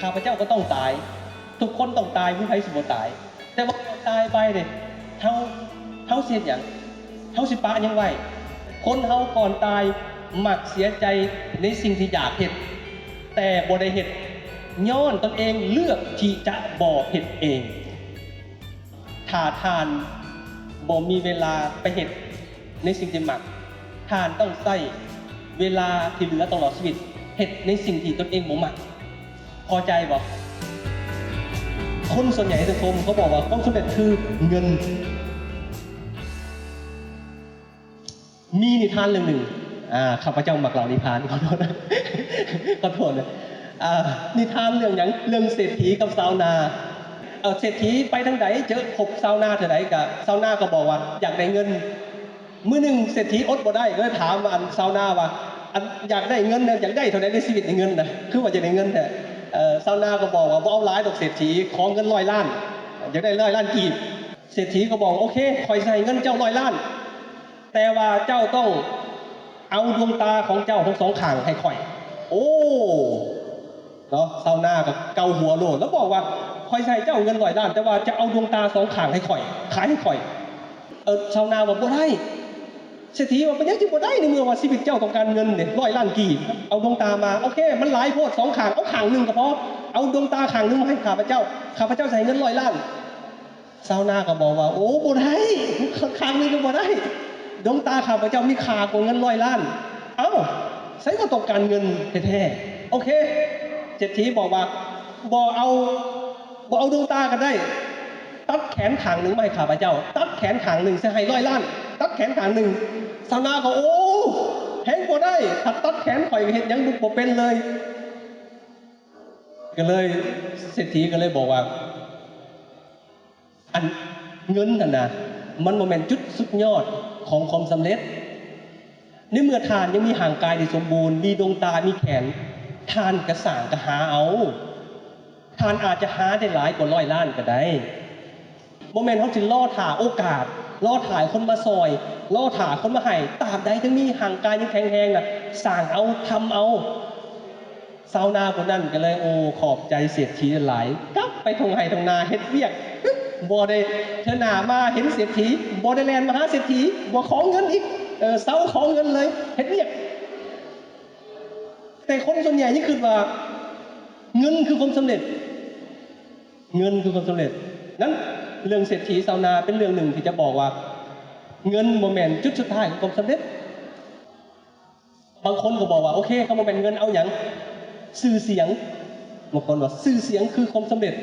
ຂ້າພະເຈົ້າກໍຕ້ອງຕາຍ. ທຸກຄົນຕ້ອງຕາຍ, ບໍ່ມີໃຜຊິບໍ່ຕາຍ. ແຕ່ວ່າກ່ອນຕາຍໄປເດ ເຮົາ, ເຮົາຊິເຮັດຫຍັງ? ເຮົາຊິປະຫຍັງໄວ້? ຄົນເຮົາກ່ອນຕາຍມັກເສຍໃຈໃນສິ່ງທີ່ຢາກເຮັດ ແຕ່ບໍ່ໄດ້ເຮັດ ຍ້ອນຕົນເອງເລືອກທີ່ຈະບໍ່ເຮັດເອງ. ຖ້າທ່ານບໍ່ມີເວລາໄປເຮັດໃນສິ່ງທີ່ມັກ, ທ່ານຕ້ອງໃຊ້ເວລາທີ່ເຫຼືອຕະຫຼອດຊີວິດເຮັດໃນສິ່ງທີ່ຕົນເອງບໍ່ມັກ. ພໍໃຈບໍ່? ຄົນສ່ວນໃຫຍ່ໃນສັງຄົມເຂົາບອກວ່າຄວາມສຳເລັດຄືເງິນ. ມີນິທານເລື່ອງໜຶ່ງ, ອາ, ຂ້າພະເຈົ້າມັກເລົ່ານິທານ, ຂໍໂທດ, ຂໍໂທດນະ. ອາ, ນິທານເລື່ອງຫຍັງ? ເລື່ອງເສດຖີກັບຊາວນາ. ເອີ, ເສດຖີໄປທາງໃດ ເຈີພົບຊາວນາເທື່ອໃດ ກໍຊາວນາກໍບອກວ່າຢາກໄດ້ເງິນ. ມື້ໜຶ່ງເສດຖີອົດບໍ່ໄດ້ ກໍເລີຍຖາມອັນຊາວນາວ່າ ອັນ ຢາກໄດ້ເງິນນະ ຢາກໄດ້ເທົ່າໃດໃນຊີວິດນີ້ ເງິນນະ ຄືວ່າຢາກໄດ້ເງິນແທ້? ເອີ, ຊາວນາກໍບອກວ່າ ບໍ່ເອົາຫຼາຍດອກເສດຖີ, ຂໍເງິນຮ້ອຍລ້ານ, ຢາກໄດ້ຮ້ອຍລ້ານກີບ. ເສດຖີກໍບອກ ໂອເຄ, ຂ້ອຍຊິໃຫ້ເງິນເຈົ້າຮ້ອຍລ້ານ, ແຕ່ວ່າເຈົ້າຕ້ອງເອົາດວງຕາຂອງເຈົ້າທັງສອງຂ້າງໃຫ້ຂ້ອຍ. ໂອ້ ເນາະ, ຊາວນາກໍເກົາຫົວໂລດ ແລ້ວບອກວ່າ ຂ້ອຍຊິໃຫ້ເຈົ້າເງິນຮ້ອຍລ້ານ ແຕ່ວ່າຈະເອົາດວງຕາສອງຂ້າງໃຫ້ຂ້ອຍ, ຂາຍໃຫ້ຂ້ອຍ. ເອີ ຊາວນາວ່າ ບໍ່ໄດ້. ເສດຖີວ່າ ເປັນຫຍັງຈຶ່ງບໍ່ໄດ້ ໃນເມື່ອວ່າຊີວິດເຈົ້າຕ້ອງການເງິນເດ ຮ້ອຍລ້ານກີບ, ເອົາດວງຕາມາ. ໂອເຄ, ມັນຫຼາຍໂພດ ສອງຂ້າງ, ເອົາຂ້າງໜຶ່ງກໍພໍ, ເອົາດວງຕາຂ້າງໜຶ່ງມາໃຫ້ຂ້າພະເຈົ້າ, ຂ້າພະເຈົ້າຊິໃຫ້ເງິນຮ້ອຍລ້ານ. ຊາວນາກໍບອກວ່າ ໂອ້ ບໍ່ໄດ້, ຂ້າງໜຶ່ງກໍບໍ່ໄດ້, ດວງຕາຂ້າພະເຈົ້າມີຄ່າກວ່າເງິນຮ້ອຍລ້ານ. ເອົ້າ, ໃສວ່າຕ້ອງການເງິນແທ້ໆ. ໂອເຄ, ເສດຖີບອກວ່າ ບໍ່ເອົາ, ບໍ່ເອົາດວງຕາກໍໄດ້, ຕັດແຂນຂ້າງໜຶ່ງມາໃຫ້ຂ້າພະເຈົ້າ, ຕັດແຂນຂ້າງໜຶ່ງຊິໃຫ້ຮ້ອຍລ້ານ, ຕັດແຂນຂ້າງໜຶ່ງ. ຊາວນາກໍ ໂອ້ ແຮງບໍ່ໄດ້, ຖ້າຕັດແຂນຂ້ອຍກໍເຮັດຫຍັງບໍ່ເປັນເລີຍ. ກໍເລີຍ, ເສດຖີກໍເລີຍບອກວ່າ ອັນເງິນຫັ້ນນະ ມັນບໍ່ແມ່ນຈຸດສຸດຍອດຂອງຄວາມສຳເລັດ. ໃນເມື່ອທ່ານຍັງມີຮ່າງກາຍທີ່ສົມບູນ, ມີດວງຕາ, ມີແຂນ, ທ່ານກະສ້າງກະຫາເອົາ. ທ່ານອາດຈະຫາໄດ້ຫຼາຍກວ່າຮ້ອຍລ້ານກໍໄດ້. ບໍ່ແມ່ນເຮົາຊິລໍຖ້າໂອກາດ, ລໍຖ້າໃຫ້ຄົນມາຊ່ອຍ, ລໍຖ້າຄົນມາໃຫ້. ຕາບໃດຍັງມີຮ່າງກາຍຍັງແຂງແຮງນະ, ສ້າງເອົາ, ທຳເອົາ. ຊາວນາຜູ້ນັ້ນກໍເລີຍ ໂອ້ ຂອບໃຈເສດຖີຫຼາຍ, ກັບໄປທົ່ງໄຮ່ທົ່ງນາເຮັດວຽກ, ບໍ່ໄດ້ ເທື່ອໜ້າມາເຫັນເສດຖີ ບໍ່ໄດ້ແລ່ນມາຫາເສດຖີ, ບໍ່ຂໍເງິນອີກ, ເອີ ເຊົາຂໍເງິນເລີຍ, ເຮັດວຽກ. ແຕ່ຄົນສ່ວນໃຫຍ່ຍັງຄິດວ່າເງິນຄືຄວາມສຳເລັດ, ເງິນຄືຄວາມສຳເລັດ. ນັ້ນເລື່ອງເສດຖີຊາວນາເປັນເລື່ອງໜຶ່ງທີ່ຈະບອກວ່າ ເງິນບໍ່ແມ່ນຈຸດສຸດທ້າຍຂອງຄວາມສຳເລັດ. ບາງຄົນກໍບອກວ່າ ໂອເຄ, ຄັນບໍ່ແມ່ນເງິນເອົາຫຍັງ? ຊື່ສຽງ. ບາງຄົນວ່າຊື່ສຽງຄືຄວາມສຳເລັດ,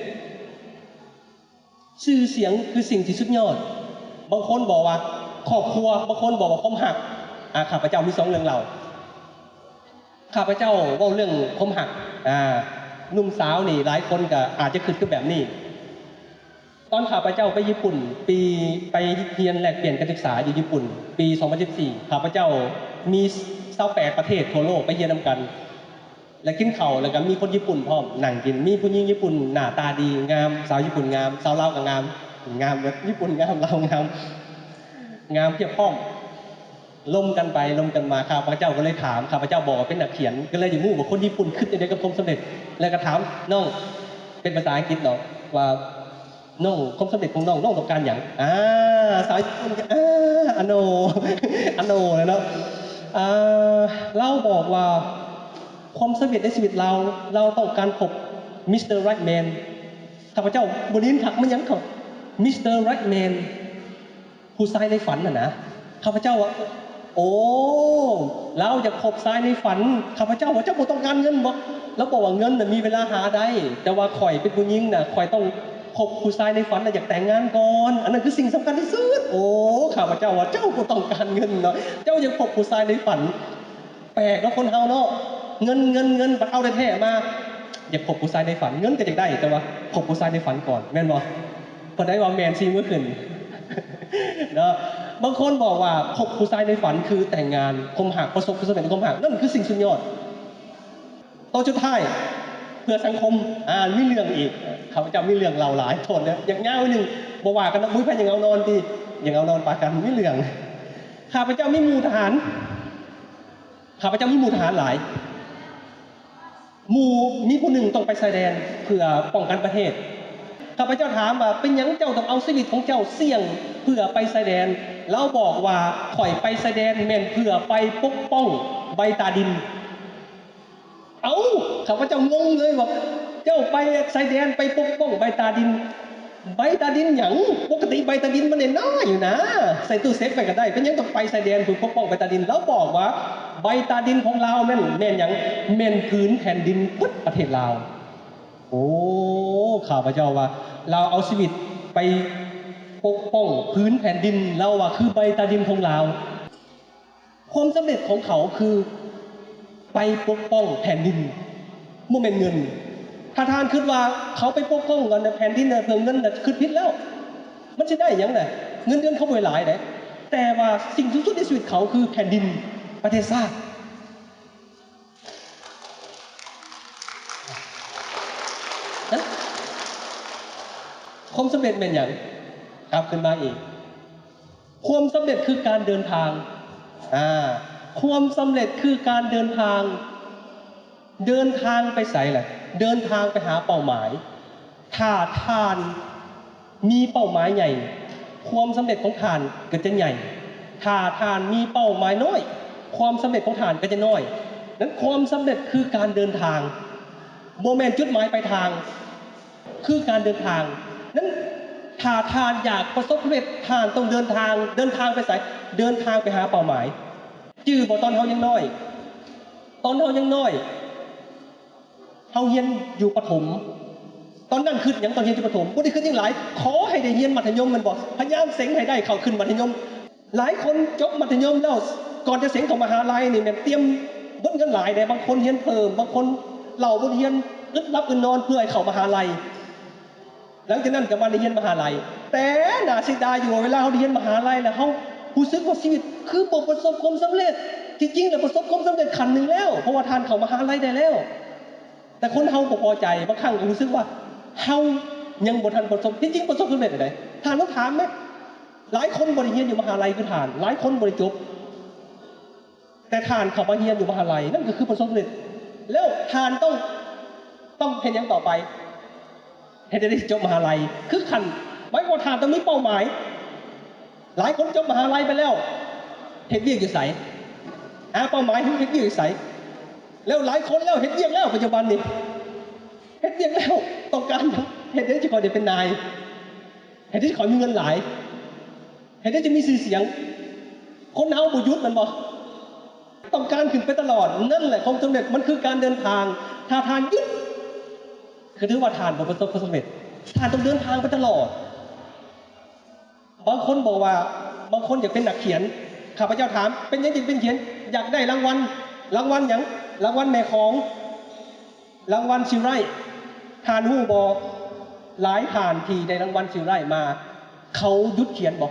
ຊື່ສຽງຄືສິ່ງທີ່ສຸດຍອດ. ບາງຄົນບອກວ່າຄອບຄົວ, ບາງຄົນບອກວ່າຄວາມຮັກ. ອາ, ຂ້າພະເຈົ້າມີສອງເລື່ອງເລົ່າ. ຂ້າພະເຈົ້າເວົ້າເລື່ອງຄວາມຮັກ. ອາ, ໜຸ່ມສາວນີ້ຫຼາຍຄົນກໍອາດຈະຄິດຄືແບບນີ້. ຕອນຂ້າພະເຈົ້າໄປຍີ່ປຸ່ນ ປີ ໄປຮຽນແລກປ່ຽນການສຶກສາຢູ່ຍີ່ປຸ່ນ ປີສອງພັນສິບສີ່ ຂ້າພະເຈົ້າມີຊາວແປດປະເທດທົ່ວໂລກໄປຮຽນນຳກັນ ແລະ ກິນເຂົ້າ ແລ້ວກໍມີຄົນຍີ່ປຸ່ນພ້ອມນັ່ງກິນ, ມີຜູ້ຍິງຍີ່ປຸ່ນໜ້າຕາດີ ງາມ, ສາວຍີ່ປຸ່ນງາມ, ສາວລາວກໍງາມ, ງາມເບິດ, ຍີ່ປຸ່ນງາມ, ລາວງາມ, ງາມພຽບພ້ອມ. ລົມກັນໄປລົມກັນມາ, ຂ້າພະເຈົ້າກໍເລີຍຖາມ, ຂ້າພະເຈົ້າບອກວ່າເປັນນັກຂຽນ, ກໍເລີຍຢາກຮູ້ວ່າຄົນຍີ່ປຸ່ນຄິດຈັ່ງໃດກັບຄວາມສຳເລັດ, ແລ້ວກໍຖາມນ້ອງເປັນພາສາອັງກິດເນາະ ວ່າ ນ້ອງ, ຄວາມສຳເລັດຂອງນ້ອງ, ນ້ອງຕ້ອງການຫຍັງ? ອາ ສາວຍີ່ປຸ່ນກໍ ອາ ອາໂນ ອາໂນແຫຼະເນາະ. ອາ ລາວບອກວ່າຄວາມສຳເລັດໃນຊີວິດລາວ, ລາວຕ້ອງການພົບ Mister Right Man. ຂ້າພະເຈົ້າບໍ່ໄດ້ຍິນຄັກ ມັນຫຍັງກໍ Mister Right Man. ຜູ້ຊາຍໃນຝັນຫັ້ນນະ. ຂ້າພະເຈົ້າວ່າ ໂອ້ ລາວຢາກພົບຊາຍໃນຝັນ. ຂ້າພະເຈົ້າວ່າ ເຈົ້າບໍ່ຕ້ອງການເງິນບໍ? ລາວບອກວ່າ ເງິນນະມີເວລາຫາໄດ້, ແຕ່ວ່າຂ້ອຍເປັນຜູ້ຍິງນະ ຂ້ອຍຕ້ອງພົບຜູ້ຊາຍໃນຝັນ ລະຢາກແຕ່ງງານກ່ອນ. ອັນນັ້ນຄືສິ່ງສຳຄັນທີ່ສຸດ. ໂອ້ ຂ້າພະເຈົ້າວ່າ ເຈົ້າບໍ່ຕ້ອງການເງິນເນາະ, ເຈົ້າຢາກພົບຜູ້ຊາຍໃນຝັນ. ແປກເນາະຄົນເຮົາເນາະ, ເງິນ ເງິນ ເງິນ ບັດເອົາແທ້ໆມາ ຢາກພົບຜູ້ຊາຍໃນຝັນ, ເງິນກໍຢາກໄດ້ ແຕ່ວ່າພົບຜູ້ຊາຍໃນຝັນກ່ອນ ແມ່ນບໍ່? ຜູ້ໃດວ່າແມ່ນຊີ້ມືຂຶ້ນເນາະ. ບາງຄົນບອກວ່າພົບຜູ້ຊາຍໃນຝັນຄືແຕ່ງງານ, ຄວາມຮັກ, ປະສົບຄວາມສຳເລັດໃນຄວາມຮັກ, ນັ້ນຄືສິ່ງສຸດຍອດ. ໂຕສຸດທ້າຍ ເພື່ອສັງຄົມ, ອາ ມີເລື່ອງອີກ, ຂ້າພະເຈົ້າມີເລື່ອງເລົ່າຫຼາຍ, ໂທດເດີ, ຢາກຍາວໜຶ່ງ, ບໍ່ວ່າກັນເນາະ, ບໍ່ມີໃຜຢາກເອົານອນຕິ, ຢາກເອົານອນປາກັນ, ມີເລື່ອງ. ຂ້າພະເຈົ້າມີໝູ່ທະຫານ. ຂ້າພະເຈົ້າມີໝູ່ທະຫານຫຼາຍ. ໝູ່ມີຜູ້ໜຶ່ງຕ້ອງໄປຊາຍແດນເພື່ອປ້ອງກັນປະເທດ. ຂ້າພະເຈົ້າຖາມວ່າ ເປັນຫຍັງເຈົ້າຕ້ອງເອົາຊີວິດຂອງເຈົ້າສ່ຽງເພື່ອໄປຊາຍແດນ? ລາວບອກວ່າ ຂ້ອຍໄປຊາຍແດນແມ່ນເພື່ອໄປປົກປ້ອງໃບຕາດິນ. ເອົ້າ ຂ້າພະເຈົ້າງົງເລີຍວ່າ ເຈົ້າໄປຊາຍແດນໄປປົກປ້ອງໃບຕາດິນ. ໃບຕາດິນຫຍັງ? ປົກກະຕິໃບຕາດິນມັນນ້ອຍໆຢູ່ນາ ໃສ່ຕູ້ເຊັບໄວ້ກໍໄດ້ ເປັນຫຍັງຕ້ອງໄປຊາຍແດນເພື່ອປົກປ້ອງໃບຕາດິນ? ລາວບອກວ່າ ໃບຕາດິນຂອງລາວນັ້ນແມ່ນຫຍັງ? ແມ່ນຜືນແຜ່ນດິນເບິດປະເທດລາວ. ໂອ້ ຂ້າພະເຈົ້າວ່າ ລາວເອົາຊີວິດໄປປົກປ້ອງຜືນແຜ່ນດິນ ລາວວ່າຄືໃບຕາດິນຂອງລາວ. ຄວາມສຳເລັດຂອງເຂົາຄືໄປປົກປ້ອງແຜ່ນດິນ ບໍ່ແມ່ນເງິນ. ຖ້າທ່ານຄິດວ່າເຂົາໄປປົກປ້ອງກັນແຜ່ນດິນເພື່ອເງິນນະ ຄິດຜິດແລ້ວ. ມັນຊິໄດ້ຫຍັງນະ? ເງິນເດືອນເຂົາບໍ່ໄດ້ຫຼາຍເດ້ ແຕ່ວ່າສິ່ງສູງສຸດໃນຊີວິດເຂົາຄືແຜ່ນດິນ ປະເທດຊາດ. ຄວາມສຳເລັດແມ່ນຫຍັງ? ກັບຄືນມາອີກ. ຄວາມສຳເລັດຄືການເດີນທາງ. ອາ ຄວາມສຳເລັດຄືການເດີນທາງ. ເດີນທາງໄປໃສລະ? ເດີນທາງໄປຫາເປົ້າໝາຍ. ຖ້າທ່ານມີເປົ້າໝາຍໃຫຍ່, ຄວາມສຳເລັດຂອງທ່ານກໍຈະໃຫຍ່. ຖ້າທ່ານມີເປົ້າໝາຍນ້ອຍ, ຄວາມສຳເລັດຂອງທ່ານກໍຈະນ້ອຍ. ນັ້ນຄວາມສຳເລັດຄືການເດີນທາງ, ບໍ່ແມ່ນຈຸດໝາຍປາຍທາງ. ຄືການເດີນທາງ. ນັ້ນ ຖ້າທ່ານຢາກປະສົບສຳເລັດ, ທ່ານຕ້ອງເດີນທາງ. ເດີນທາງໄປໃສ? ເດີນທາງໄປຫາເປົ້າໝາຍ. ຈື່ບໍ່ ຕອນເຮົາຍັງນ້ອຍ, ຕອນເຮົາຍັງນ້ອຍ ເຮົາຮຽນຢູ່ປະຖົມ, ຕອນນັ້ນຄິດຫຍັງ? ຕອນຮຽນຢູ່ປະຖົມ ບໍ່ໄດ້ຄິດຫຍັງຫຼາຍ, ຂໍໃຫ້ໄດ້ຮຽນມັດທະຍົມແມ່ນບໍ່? ພະຍາຍາມເສັງໃຫ້ໄດ້ເຂົ້າຂຶ້ນມັດທະຍົມ. ຫຼາຍຄົນຈົບມັດທະຍົມແລ້ວ ກ່ອນຈະເສັງເຂົ້າມະຫາໄລນີ້ແມ່ນຕຽມເບິດເງິນຫຼາຍເດ້. ບາງຄົນຮຽນເພີ່ມ, ບາງຄົນເລົ່າບົດຮຽນ ອຶດຫຼັບອຶດນອນເພື່ອໃຫ້ເຂົ້າມະຫາໄລ. ຫຼັງຈາກນັ້ນກໍມາໄດ້ຮຽນມະຫາໄລ. ແຕ່ໜ້າເສຍດາຍຢູ່ວ່າ ເວລາເຮົາໄດ້ຮຽນມະຫາໄລແລ້ວ ເຮົາຮູ້ສຶກວ່າຊີວິດຄືບໍ່ປະສົບຄວາມສຳເລັດ. ທີ່ຈິງແລ້ວປະສົບຄວາມສຳເລັດຂັ້ນໜຶ່ງແລ້ວ, ເພາະວ່າທ່ານເຂົ້າມະຫາໄລໄດ້ແລ້ວ. ແຕ່ຄົນເຮົາບໍ່ພໍໃຈ, ບາງຄັ້ງກໍຮູ້ສຶກວ່າເຮົາຍັງບໍ່ທັນປະສົບ, ທີ່ຈິງປະສົບສຳເລັດໃດ໋. ທ່ານລອງຖາມແມ, ຫຼາຍຄົນບໍ່ໄດ້ຮຽນຢູ່ມະຫາໄລຄືທ່ານ, ຫຼາຍຄົນບໍ່ໄດ້ຈົບ, ແຕ່ທ່ານເຂົ້າມາຮຽນຢູ່ມະຫາໄລ, ນັ້ນກໍຄືປະສົບສຳເລັດ. ແລ້ວທ່ານຕ້ອງ, ຕ້ອງເຮັດຫຍັງຕໍ່ໄປ? ເຮັດໃດໄດ້ຈົບມະຫາໄລ? ຄືຂັ້ນ, ໝາຍຄວາມວ່າທ່ານຕ້ອງມີເປົ້າໝາຍ. ຫຼາຍຄົນຈົບມະຫາໄລໄປແລ້ວ ເຮັດວຽກຢູ່ໃສ? ຫາເປົ້າໝາຍເຮັດວຽກຢູ່ໃສ? ແລ້ວຫຼາຍຄົນແລ້ວເຮັດວຽກແລ້ວ ປັດຈຸບັນນີ້ ເຮັດວຽກແລ້ວ ຕ້ອງການເຮັດໃດຊິຄ່ອຍໄດ້ເປັນນາຍ, ເຮັດໃດຊິຄ່ອຍມີເງິນຫຼາຍ, ເຮັດໃດຈະມີຊື່ສຽງ. ຄົນເຮົາບໍ່ຢຸດແມ່ນບໍ່? ຕ້ອງການຂຶ້ນໄປຕະຫຼອດ. ນັ້ນແຫຼະຄວາມສຳເລັດ, ມັນຄືການເດີນທາງ. ຖ້າທ່ານຢຸດ ກໍຖືວ່າທ່ານບໍ່ປະສົບຄວາມສຳເລັດ. ທ່ານຕ້ອງເດີນທາງໄປຕະຫຼອດ. ບາງຄົນບອກວ່າ, ບາງຄົນຢາກເປັນນັກຂຽນ. ຂ້າພະເຈົ້າຖາມ, ເປັນຫຍັງຈຶ່ງເປັນຂຽນ? ຢາກໄດ້ລາງວັນ. ລາງວັນຫຍັງ? ລາງວັນແມ່ຂອງ, ລາງວັນຊິວໄຣ. ທ່ານຮູ້ບໍ່? ຫຼາຍທ່ານທີ່ໄດ້ລາງວັນຊິວໄຣມາ, ເຂົາຢຸດຂຽນບໍ່?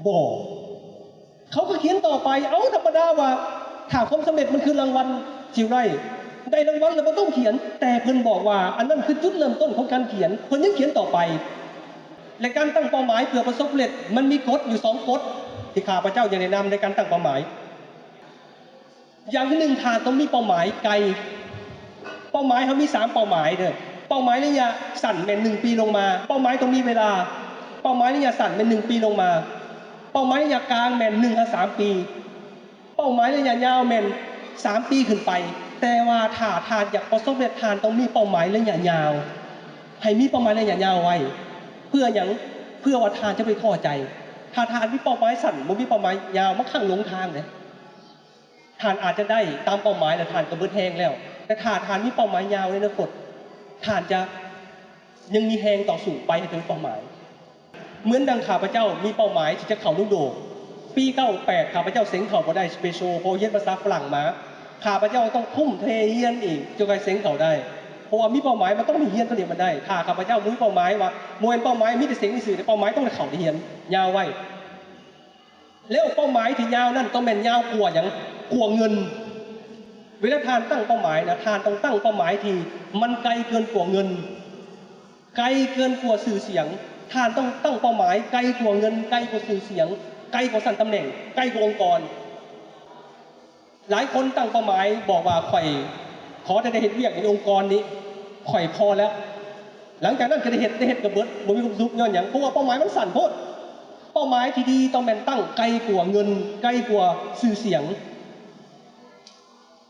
ບໍ່. ເຂົາກໍຂຽນຕໍ່ໄປ. ເອົ້າ, ທຳມະດາວ່າ ຖ້າຄວາມສຳເລັດມັນຄືລາງວັນຊິວໄຣ, ໄດ້ລາງວັນແລ້ວບໍ່ຕ້ອງຂຽນ. ແຕ່ເພິ່ນບອກວ່າ ອັນນັ້ນຄືຈຸດເລີ່ມຕົ້ນຂອງການຂຽນ. ເພິ່ນຍັງຂຽນຕໍ່ໄປ. ແລະ ການຕັ້ງເປົ້າໝາຍເພື່ອປະສົບສຳເລັດ ມັນມີກົດຢູ່ສອງກົດ ທີ່ຂ້າພະເຈົ້າຢາກແນະນຳໃນການຕັ້ງເປົ້າໝາຍ. ຢ່າງທີໜຶ່ງ, ທ່ານຕ້ອງມີເປົ້າໝາຍໄກ. ເປົ້າໝາຍເຮົາມີສາມເປົ້າໝາຍເດີ. ເປົ້າໝາຍໄລຍະສັ້ນແມ່ນໜຶ່ງປີລົງມາ. ເປົ້າໝາຍຕ້ອງມີເວລາ. ເປົ້າໝາຍໄລຍະສັ້ນແມ່ນໜຶ່ງປີລົງມາ. ເປົ້າໝາຍໄລຍະກາງແມ່ນໜຶ່ງຫາສາມປີ. ເປົ້າໝາຍໄລຍະຍາວແມ່ນສາມປີຂຶ້ນໄປ. ແຕ່ວ່າຖ້າທ່ານຢາກປະສົບສຳເລັດ, ທ່ານຕ້ອງມີເປົ້າໝາຍໄລຍະຍາວ. ໃຫ້ມີເປົ້າໝາຍໄລຍະຍາວໄວ້. ເພື່ອຫຍັງ? ເພື່ອວ່າທ່ານຈະບໍ່ໄດ້ທໍ້ໃຈ. ຖ້າທ່ານມີເປົ້າໝາຍສັ້ນ, ບໍ່ມີເປົ້າໝາຍຍາວ, ບາງຄັ້ງຫຼົງທາງເດ້. ທ່ານອາດຈະໄດ້ຕາມເປົ້າໝາຍແລ້ວທ່ານກໍເບິດແຮງແລ້ວ, ແຕ່ຖ້າທ່ານມີເປົ້າໝາຍຍາວໃນອະນາຄົດ, ທ່ານຈະຍັງມີແຮງຕໍ່ສູ້ໄປໃຫ້ເຖິງເປົ້າໝາຍ. ເໝືອນດັ່ງຂ້າພະເຈົ້າມີເປົ້າໝາຍທີ່ຈະເຂົ້າໂຮງໂດ. ປີເກົ້າແປດ ຂ້າພະເຈົ້າເສັງເຂົ້າບໍ່ໄດ້ Special ເພາະຮຽນພາສາຝຣັ່ງມາ. ຂ້າພະເຈົ້າຕ້ອງທຸ່ມເທຮຽນອີກ ຈຶ່ງຄ່ອຍເສັງເຂົ້າໄດ້, ເພາະວ່າມີເປົ້າໝາຍ ມັນຕ້ອງໄດ້ຮຽນຕົວນີ້ມັນໄດ້. ຖ້າຂ້າພະເຈົ້າບໍ່ມີເປົ້າໝາຍວ່າ ບໍ່ແມ່ນເປົ້າໝາຍມີແຕ່ເສັງຊື່ໆ, ເປົ້າໝາຍຕ້ອງໄດ້ເຂົ້າໄດ້ຮຽນ, ຍາວໄວ້. ແລ້ວເປົ້າໝາຍທີ່ຍາວນັ້ນຕ້ອງແມ່ນຍາວກວ່າຫຍັງ? ກວ່າເງິນ. ເວລາທ່ານຕັ້ງເປົ້າໝາຍນະ, ທ່ານຕ້ອງຕັ້ງເປົ້າໝາຍທີ່ມັນໄກເກີນກວ່າເງິນ, ໄກເກີນກວ່າຊື່ສຽງ. ທ່ານຕ້ອງຕັ້ງເປົ້າໝາຍໄກກວ່າເງິນ, ໄກກວ່າຊື່ສຽງ, ໄກກວ່າຊັ້ນຕຳແໜ່ງ, ໄກກວ່າອົງກອນ. ຫຼາຍຄົນຕັ້ງເປົ້າໝາຍບອກວ່າ ຂ້ອຍ ຂໍແຕ່ໄດ້ເຮັດວຽກໃນອົງກອນນີ້ ຂ້ອຍພໍແລ້ວ. ຫຼັງຈາກນັ້ນກໍໄດ້ເຮັດ ໄດ້ເຮັດກໍເບິດ ບໍ່ມີຄວາມສຸກ. ຍ້ອນຫຍັງ? ເພາະວ່າເປົ້າໝາຍມັນສັ້ນໂພດ. ເປົ້າໝາຍທີ່ດີຕ້ອງແມ່ນຕັ້ງໄກກວ່າເງິນ, ໄກກວ່າຊື່ສຽງ.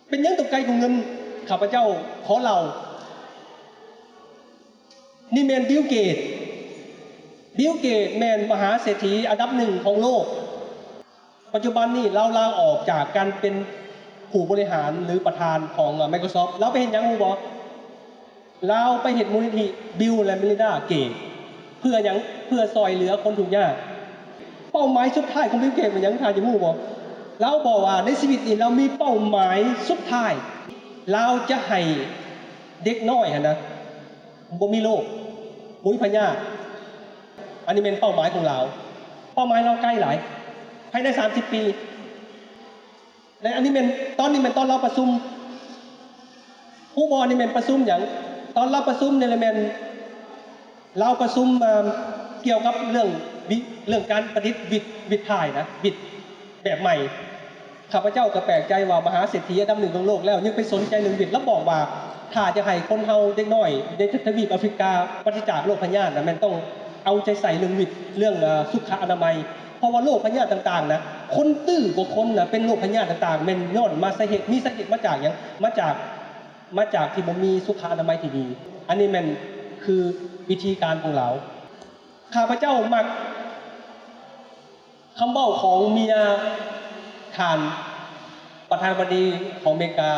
ເປັນຫຍັງຕ້ອງໄກກວ່າເງິນ? ຂ້າພະເຈົ້າຂໍເລົ່າ. ນີ້ແມ່ນບິວເກດ. ບິວເກດແມ່ນມະຫາເສດຖີອັນດັບໜຶ່ງຂອງໂລກ. ປັດຈຸບັນນີ້ລາວລາອອກຈາກການເປັນຜູ້ບໍລິຫານ ຫຼື ປະທານຂອງ Microsoft. ລາວໄປເຮັດຫຍັງຮູ້ບໍ່? ລາວໄປເຮັດມູນນິທິ Bill ແລະ Melinda Gates. ເພື່ອຫຍັງ? ເພື່ອຊ່ອຍເຫຼືອຄົນທຸກຍາກ. ເປົ້າໝາຍສຸດທ້າຍຂອງບິວເກດແມ່ນຫຍັງ ທ່ານຢາກຮູ້ບໍ່? ລາວບອກວ່າໃນຊີວິດນີ້ລາວມີເປົ້າໝາຍສຸດທ້າຍ ລາວຈະໃຫ້ເດັກນ້ອຍຫັ້ນນະ ບໍ່ມີໂລກ ບໍ່ມີພະຍາດ. ອັນນີ້ແມ່ນເປົ້າໝາຍຂອງລາວ. ເປົ້າໝາຍລາວໄກຫຼາຍ ພາຍໃນສາມສິບປີ. ແລະ ອັນນີ້ແມ່ນ ຕອນນີ້ແມ່ນຕອນລາວປະຊຸມ. ຮູ້ບໍ່ ອັນນີ້ແມ່ນປະຊຸມຫຍັງ? ຕອນລາວປະຊຸມນີ້ລະແມ່ນ ລາວປະຊຸມ ເອີ່ມ ກ່ຽວກັບເລື່ອງວິ ເລື່ອງການປະດິດວິດ ວິດຖ່າຍນະ ວິດແບບໃໝ່. ຂ້າພະເຈົ້າກໍແປກໃຈວ່າມະຫາເສດຖີອັນດັບໜຶ່ງຂອງໂລກແລ້ວ ຍັງໄປສົນໃຈເລື່ອງວິດ. ລາວບອກວ່າ ຖ້າຈະໃຫ້ຄົນເຮົາເດັກນ້ອຍໃນທະວີບອາຟຣິກາປາສຈາກໂລກພະຍາດນະ ແມ່ນຕ້ອງເອົາໃຈໃສ່ເລື່ອງວິດ ເລື່ອງ ເອີ່ ສຸຂະອະນາໄມ. ເພາະວ່າໂລກພະຍາດຕ່າງໆນະ ຄົນຕື້ກວ່າຄົນນະ ເປັນໂລກພະຍາດຕ່າງໆ ແມ່ນຍ້ອນມາສາເຫດ ມີສາເຫດມາຈາກຫຍັງ? ມາຈາກ ມາຈາກທີ່ບໍ່ມີສຸຂະອະນາໄມທີ່ດີ. ອັນນີ້ແມ່ນຄືວິທີການຂອງລາວ. ຂ້າພະເຈົ້າມັກຄຳເວົ້າຂອງເມຍທ່ານປະທານາທິບໍດີຂອງອາເມລິກາ.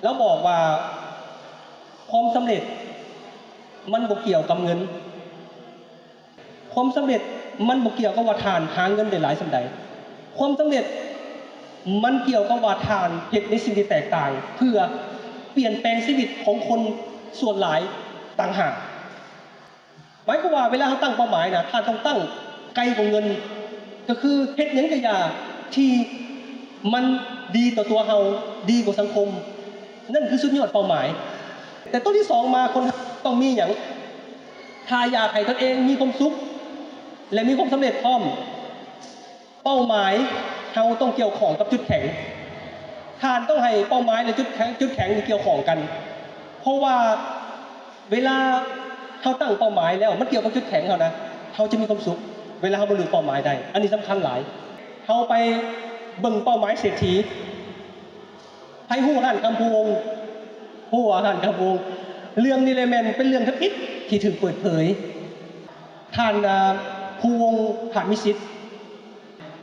ລາວບອກວ່າ ຄວາມສຳເລັດມັນບໍ່ກ່ຽວກັບເງິນ. ຄວາມສຳເລັດມັນບໍ່ກ່ຽວກັບວ່າທ່ານຫາເງິນໄດ້ຫຼາຍສ່ຳໃດ. ຄວາມສຳເລັດມັນກ່ຽວກັບວ່າທ່ານເຮັດໃນສິ່ງທີ່ແຕກຕ່າງ ເພື່ອປ່ຽນແປງຊີວິດຂອງຄົນສ່ວນຫຼາຍຕ່າງຫາກ. ໝາຍຄວາມວ່າເວລາເຮົາຕັ້ງເປົ້າໝາຍນະ ທ່ານຕ້ອງຕັ້ງໄກກວ່າເງິນ. ກໍຄືເຮັດຫຍັງກໍຢ່າທີ່ມັນດີຕໍ່ຕົວເຮົາ, ດີກວ່າສັງຄົມ. ນັ້ນຄືສຸດຍອດເປົ້າໝາຍ. ແຕ່ຕົວທີສອງມາ ຄົນເຮົາຕ້ອງມີຫຍັງ? ຖ້າຢາກໃຫ້ຕົນເອງມີຄວາມສຸກ ແລະ ມີຄວາມສຳເລັດພ້ອມ, ເປົ້າໝາຍເຮົາຕ້ອງກ່ຽວຂ້ອງກັບຈຸດແຂງ. ທ່ານຕ້ອງໃຫ້ເປົ້າໝາຍ ແລະ ຈຸດແຂງ, ຈຸດແຂງນີ້ກ່ຽວຂ້ອງກັນ. ເພາະວ່າເວລາເຮົາຕັ້ງເປົ້າໝາຍແລ້ວ ມັນກ່ຽວກັບຈຸດແຂງເຮົານະ, ເຮົາຈະມີຄວາມສຸກເວລາເຮົາບັນລຸເປົ້າໝາຍໄດ້. ອັນນີ້ສຳຄັນຫຼາຍ. ເຮົາໄປເບິ່ງເປົ້າໝາຍເສດຖີ. ໃຜຮູ້ຮ້ານຄຳພູວົງ? ຮູ້ວ່າຮ້ານຄຳພູວົງ. ເລື່ອງນີ້ແຫຼະແມ່ນເປັນເລື່ອງທຳອິດທີ່ຖືກເປີດເຜີຍ. ທ່ານ ອາ ພູວົງ ພາດວິສິດ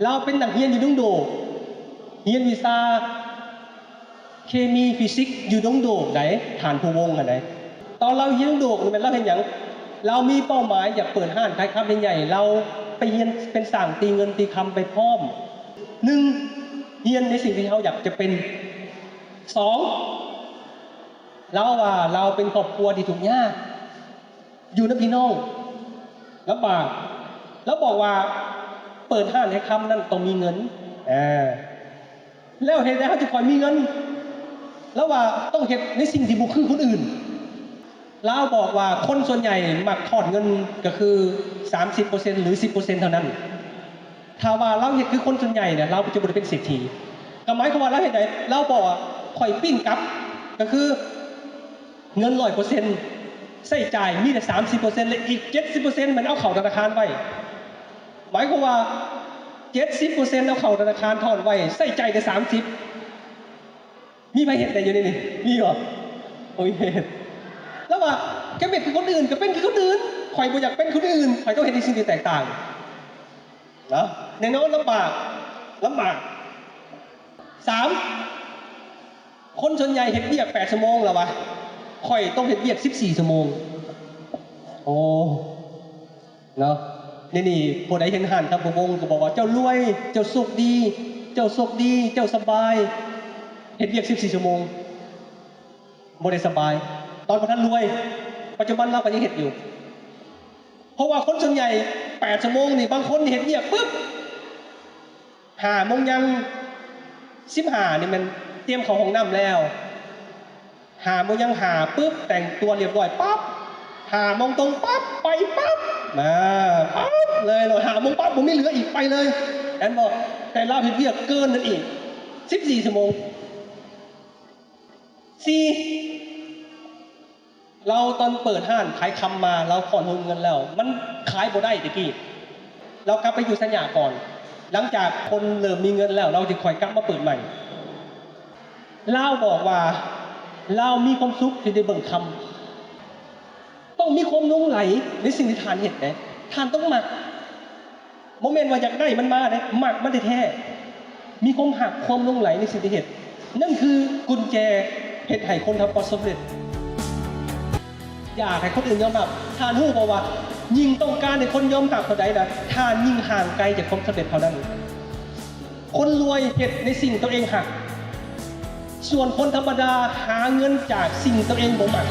ລາວເປັນນັກຮຽນຢູ່ດົງໂດກ, ຮຽນວິຊາເຄມີຟີຊິກຢູ່ດົງໂດກໃດ໋ ທ່ານພູວົງຫັ້ນໃດ໋. ຕອນລາວຮຽນດົງໂດກນີ້ແມ່ນລາວເຮັດຫຍັງ? ລາວມີເປົ້າໝາຍຢາກເປີດຮ້ານຂາຍຄຳໃຫຍ່ໆ, ລາວໄປຮຽນເປັນຊ່າງຕີເງິນຕີຄຳໄປພ້ອມ. ໜຶ່ງ, ຮຽນໃນສິ່ງທີ່ເຮົາຢາກຈະເປັນ. ສອງ, ລາວວ່າລາວເປັນຄອບຄົວທີ່ທຸກຍາກ ຢູ່ນຳພີ່ນ້ອງລຳບາກ. ລາວບອກວ່າເປີດຮ້ານຂາຍຄຳນັ້ນຕ້ອງມີເງິນ. ອາ ແລ້ວເຮັດໃດເຮົາຈະຄ່ອຍມີເງິນ? ລາວວ່າຕ້ອງເຮັດໃນສິ່ງທີ່ບໍ່ຄືຄົນອື່ນ. ລາວບອກວ່າຄົນສ່ວນໃຫຍ່ມັກທອດເງິນກໍຄືສາມສິບເປີເຊັນ ຫຼື ສິບເປີເຊັນເທົ່ານັ້ນ. ຖ້າວ່າລາວເຮັດຄືຄົນສ່ວນໃຫຍ່ນະ ລາວຈະບໍ່ໄດ້ເປັນເສດຖີ. ກໍໝາຍຄວາມວ່າລາວເຮັດໃດ? ລາວບອກວ່າ ຂ້ອຍປີ້ນກັບ ກໍຄື ເງິນຮ້ອຍເປີເຊັນ ໃຊ້ຈ່າຍມີແຕ່ສາມສິບເປີເຊັນ ແລະ ອີກເຈັດສິບເປີເຊັນແມ່ນເອົາເຂົ້າທະນາຄານໄວ້. ໝາຍຄວາມວ່າ ເຈັດສິບເປີເຊັນເອົາເຂົ້າທະນາຄານທອນໄວ້ ໃຊ້ຈ່າຍແຕ່ສາມສິບ. ມີໃຜເຮັດໄດ້ຢູ່ໃນນີ້? ມີບໍ່? ໂອເຄ. ແລ້ວວ່າ ຈະເປັນຄືຄົນອື່ນ ກໍເປັນຄືຄົນອື່ນ. ຂ້ອຍບໍ່ຢາກເປັນຄົນອື່ນ. ຂ້ອຍຕ້ອງເຮັດໃນສິ່ງທີ່ແຕກຕ່າງ. ເນາະ ແນ່ນອນລຳບາກ ລຳບາກ. ສາມ ຄົນສ່ວນໃຫຍ່ເຮັດວຽກແປດຊົ່ວໂມງແລ້ວວະ ຂ້ອຍຕ້ອງເຮັດວຽກສິບສີ່ຊົ່ວໂມງ. ໂອ້ ເນາະ ນີ້ ນີ້ ຜູ້ໃດເຫັນຮ້ານຄຳພູວົງກໍບອກວ່າ ເຈົ້າລວຍ ເຈົ້າໂຊກດີ ເຈົ້າໂຊກດີ ເຈົ້າສະບາຍ ເຮັດວຽກສິບສີ່ຊົ່ວໂມງ. ບໍ່ໄດ້ສະບາຍ ຕອນບໍ່ທັນລວຍ. ປັດຈຸບັນລາວກໍຍັງເຮັດຢູ່ ເພາະວ່າຄົນສ່ວນໃຫຍ່ແປດຊົ່ວໂມງນີ້ ບາງຄົນນີ້ເຮັດວຽກປຶບ ຫ້າໂມງຍັງສິບຫ້ານີ້ແມ່ນຕຽມເຂົ້າຫ້ອງນ້ຳແລ້ວ. ຫ້າໂມງຍັງຫ້າປຶບ ແຕ່ງຕົວລຽບຮ້ອຍປັບ ຫ້າໂມງຕົງປັບ ໄປປັບ ມາປັບເລີຍ ແລ້ວຫ້າໂມງປັບບໍ່ມີເຫຼືອອີກ ໄປເລີຍ ແມ່ນບໍ່? ແຕ່ລາວເຮັດວຽກເກີນນັ້ນອີກ ສິບສີ່ຊົ່ວໂມງ. ສີ່ ລາວຕອນເປີດຮ້ານຂາຍຄຳມາ ລາວຄອນໂຮມເງິນແລ້ວ ມັນຂາຍບໍ່ໄດ້ແຕ່ກີ້ ລາວກັບໄປຢູ່ໄຊຍະກ່ອນ. ຫຼັງຈາກຄົນເລີ່ມມີເງິນແລ້ວ ລາວຈຶ່ງຄ່ອຍກັບມາເປີດໃໝ່. ລາວບອກວ່າ ລາວມີຄວາມສຸກທີ່ໄດ້ເບິ່ງຄຳ. ຕ້ອງມີຄວາມຫຼົງໄຫຼໃນສິ່ງທີ່ທ່ານເຮັດເດ້. ທ່ານຕ້ອງມັກ. ບໍ່ແມ່ນວ່າຢາກໄດ້ມັນມາເດ້, ມັກມັນແທ້ໆ. ມີຄວາມຮັກ, ຄວາມຫຼົງໄຫຼໃນສິ່ງທີ່ເຮັດ. ນັ້ນຄືກຸນແຈເຮັດໃຫ້ຄົນເຮົາປະສົບເລັດ. ຢາກໃຫ້ຄົນອື່ນຍອມຮັບ. ທ່ານຮູ້ບໍ່ວ່າ ຍິ່ງຕ້ອງການໃຫ້ຄົນຍອມຮັບເທົ່າໃດນະ, ທ່ານຍິ່ງຫ່າງໄກຈາກຄວາມສຳເລັດເທົ່ານັ້ນ. ຄົນລວຍເຮັດໃນສິ່ງຕົວເອງຮັກ, ສ່ວນຄົນທຳມະດາຫາເງິນຈາກສິ່ງຕົວເອງບໍ່ມັກ.